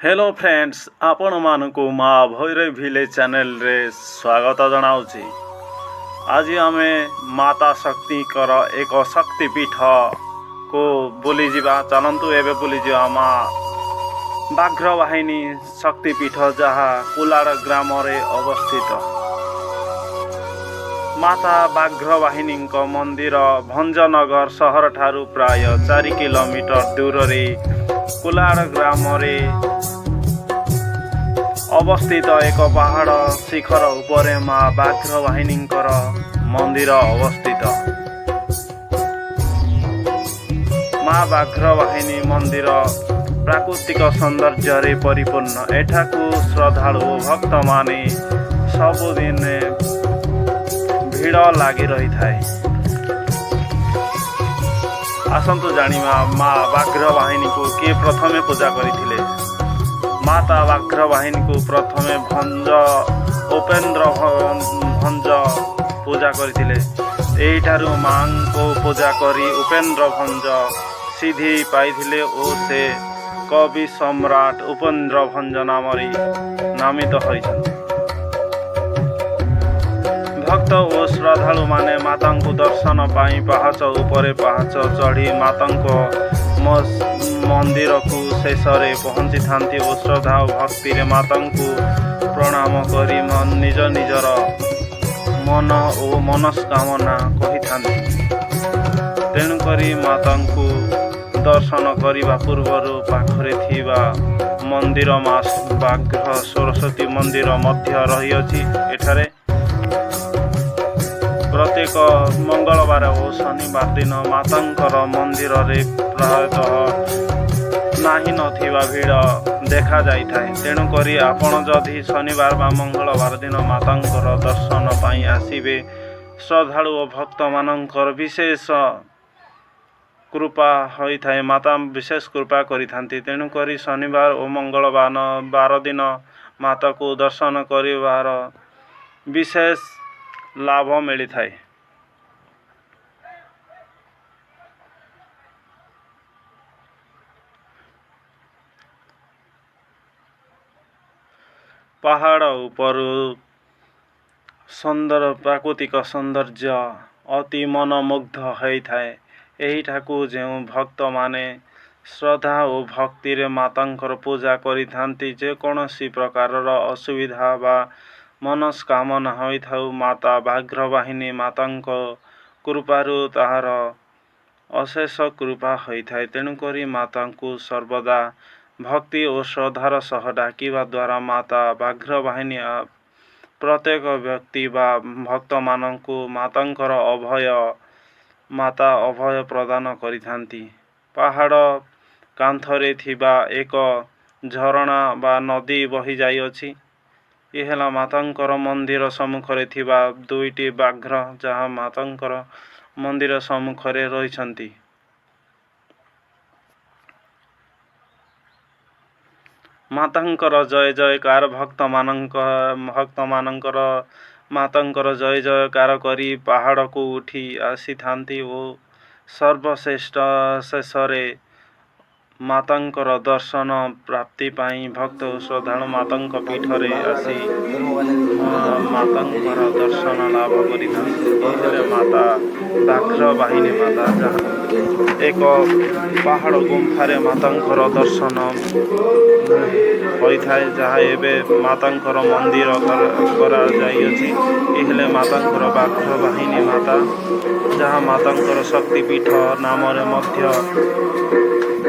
Hello friends, ଆପଣମାନଙ୍କୁ ମା Bhairavi village ଚ୍ୟାନେଲରେ ସ୍ୱାଗତ ଜଣାଉଛି। ଆଜି ଆମେ ମାତା ଶକ୍ତିଙ୍କର ଏକ ଶକ୍ତିପୀଠକୁ ବୁଲିଯିବା। ଚାଲନ୍ତୁ, ଏବେ ବୁଲିଯିବା ମା ବାଘ୍ରବାହିନୀ ଶକ୍ତିପୀଠ, ଯାହା କୁଲାଡ଼ ଗ୍ରାମରେ ଅବସ୍ଥିତ। ମାତା ବାଘ୍ରବାହିନୀଙ୍କ ମନ୍ଦିର ଭଞ୍ଜନଗର ସହରଠାରୁ ପ୍ରାୟ 4 କିଲୋମିଟର ଦୂରରେ କୁଲାଡ଼ ଗ୍ରାମରେ ଅବସ୍ଥିତ। ଏକ ପାହାଡ଼ ଶିଖର ଉପରେ ମା ବାଘ୍ରବାହିନୀଙ୍କର ମନ୍ଦିର ଅବସ୍ଥିତ। ମା ବାଘ୍ରବାହିନୀ ମନ୍ଦିର ପ୍ରାକୃତିକ ସୌନ୍ଦର୍ଯ୍ୟରେ ପରିପୂର୍ଣ୍ଣ। ଏଠାକୁ ଶ୍ରଦ୍ଧାଳୁ ଓ ଭକ୍ତମାନେ ସବୁଦିନେ ଭିଡ଼ ଲାଗି ରହିଥାଏ। ଆସନ୍ତୁ ଜାଣିବା, ମା ବାଘ୍ରବାହିନୀକୁ କିଏ ପ୍ରଥମେ ପୂଜା କରିଥିଲେ? ମାତା ବାଘ୍ରବାହିନୀକୁ ପ୍ରଥମେ ଭଞ୍ଜ ଉପେନ୍ଦ୍ର ଭଞ୍ଜ ପୂଜା କରିଥିଲେ। ଏହିଠାରୁ ମାଙ୍କୁ ପୂଜା କରି ଉପେନ୍ଦ୍ର ଭଞ୍ଜ ସିଦ୍ଧି ପାଇଥିଲେ ଓ ସେ କବି ସମ୍ରାଟ ଉପେନ୍ଦ୍ର ଭଞ୍ଜ ନାମରେ ନାମିତ ହୋଇଛନ୍ତି। ଭକ୍ତ ଓ ଶ୍ରଦ୍ଧାଳୁମାନେ ମାତାଙ୍କୁ ଦର୍ଶନ ପାଇଁ ପାହାଚ ଉପରେ ପାହାଚ ଚଢ଼ି ମାତାଙ୍କ ମନ୍ଦିରକୁ ଶେଷରେ ପହଞ୍ଚିଥାନ୍ତି ଓ ଶ୍ରଦ୍ଧା ଓ ଭକ୍ତିରେ ମାତାଙ୍କୁ ପ୍ରଣାମ କରି ନିଜ ନିଜର ମନ ଓ ମନସ୍କାମନା କହିଥାନ୍ତି। ତେଣୁକରି ମାତାଙ୍କୁ ଦର୍ଶନ କରିବା ପୂର୍ବରୁ ପାଖରେ ଥିବା ମନ୍ଦିର ମା ବାଘ୍ର ସରସ୍ୱତୀ ମନ୍ଦିର ମଧ୍ୟ ରହିଅଛି। ଏଠାରେ ପ୍ରତ୍ୟେକ ମଙ୍ଗଳବାର ଓ ଶନିବାର ଦିନ ମାତାଙ୍କର ମନ୍ଦିରରେ ପ୍ରାୟତଃ ନାହିଁ ନଥିବା ଭିଡ଼ ଦେଖାଯାଇଥାଏ। ତେଣୁକରି ଆପଣ ଯଦି ଶନିବାର ବା ମଙ୍ଗଳବାର ଦିନ ମାତାଙ୍କର ଦର୍ଶନ ପାଇଁ ଆସିବେ, ଶ୍ରଦ୍ଧାଳୁ ଓ ଭକ୍ତମାନଙ୍କର ବିଶେଷ କୃପା ହୋଇଥାଏ। ମାତା ବିଶେଷ କୃପା କରିଥାନ୍ତି। ତେଣୁକରି ଶନିବାର ଓ ମଙ୍ଗଳବାର ବାର ଦିନ ମାତାକୁ ଦର୍ଶନ କରିବାର ବିଶେଷ ଲାଭ ମିଳିଥାଏ। ପାହାଡ଼ ଉପରୁ ସୁନ୍ଦର ପ୍ରାକୃତିକ ସୌନ୍ଦର୍ଯ୍ୟ ଅତି ମନମୁଗ୍ଧ ହୋଇଥାଏ। ଏହିଠାକୁ ଯେଉଁ ଭକ୍ତମାନେ ଶ୍ରଦ୍ଧା ଓ ଭକ୍ତିରେ ମାତାଙ୍କର ପୂଜା କରିଥାନ୍ତି, ଯେକୌଣସି ପ୍ରକାରର ଅସୁବିଧା ବା ମନସ୍କାମନା ହୋଇଥାଉ, ମାତା ବାଘ୍ରବାହିନୀ ମାତାଙ୍କ କୃପାରୁ ତାହାର ଅଶେଷ କୃପା ହୋଇଥାଏ। ତେଣୁକରି ମାତାଙ୍କୁ ସର୍ବଦା ଭକ୍ତି ଓ ଶ୍ରଦ୍ଧାର ସହ ଡାକିବା ଦ୍ୱାରା ମାତା ବାଘ୍ରବାହିନୀ ପ୍ରତ୍ୟେକ ବ୍ୟକ୍ତି ବା ଭକ୍ତମାନଙ୍କୁ ମାତାଙ୍କର ଅଭୟ ମାତା ଅଭୟ ପ୍ରଦାନ କରିଥାନ୍ତି। ପାହାଡ଼ କାନ୍ଥରେ ଥିବା ଏକ ଝରଣା ବା ନଦୀ ବହି ଯାଇଅଛି। ଇଏ ହେଲା ମାତାଙ୍କର ମନ୍ଦିର ସମ୍ମୁଖରେ ଥିବା ଦୁଇଟି ବାଘ୍ର, ଯାହା ମାତାଙ୍କର ମନ୍ଦିର ସମ୍ମୁଖରେ ରହିଛନ୍ତି। ମାତାଙ୍କର ଜୟ ଜୟକାର, ଭକ୍ତମାନଙ୍କର ମାତାଙ୍କର ଜୟ ଜୟକାର କରି ପାହାଡ଼କୁ ଉଠି ଆସିଥାନ୍ତି ଓ ସର୍ବଶ୍ରେଷ୍ଠ ଶେଷରେ ମାତାଙ୍କର ଦର୍ଶନ ପ୍ରାପ୍ତି ପାଇଁ ଭକ୍ତ ଓ ଶ୍ରଦ୍ଧାଳୁ ମାତାଙ୍କ ପୀଠରେ ଆସି ମାତାଙ୍କର ଦର୍ଶନ ଲାଭ କରିଥାନ୍ତି। ଏ ହେଲେ ମାତା ବାଘ୍ର ବାହିନୀ ମାତା, ଯାହା ଏକ ପାହାଡ଼ ଗୁମ୍ଫାରେ ମାତାଙ୍କର ଦର୍ଶନ ହୋଇଥାଏ, ଯାହା ଏବେ ମାତାଙ୍କର ମନ୍ଦିର କରାଯାଇଅଛି। ଏ ହେଲେ ମାତାଙ୍କର ବାଘ୍ର ବାହିନୀ ମାତା, ଯାହା ମାତାଙ୍କର ଶକ୍ତିପୀଠ ନାମରେ ମଧ୍ୟ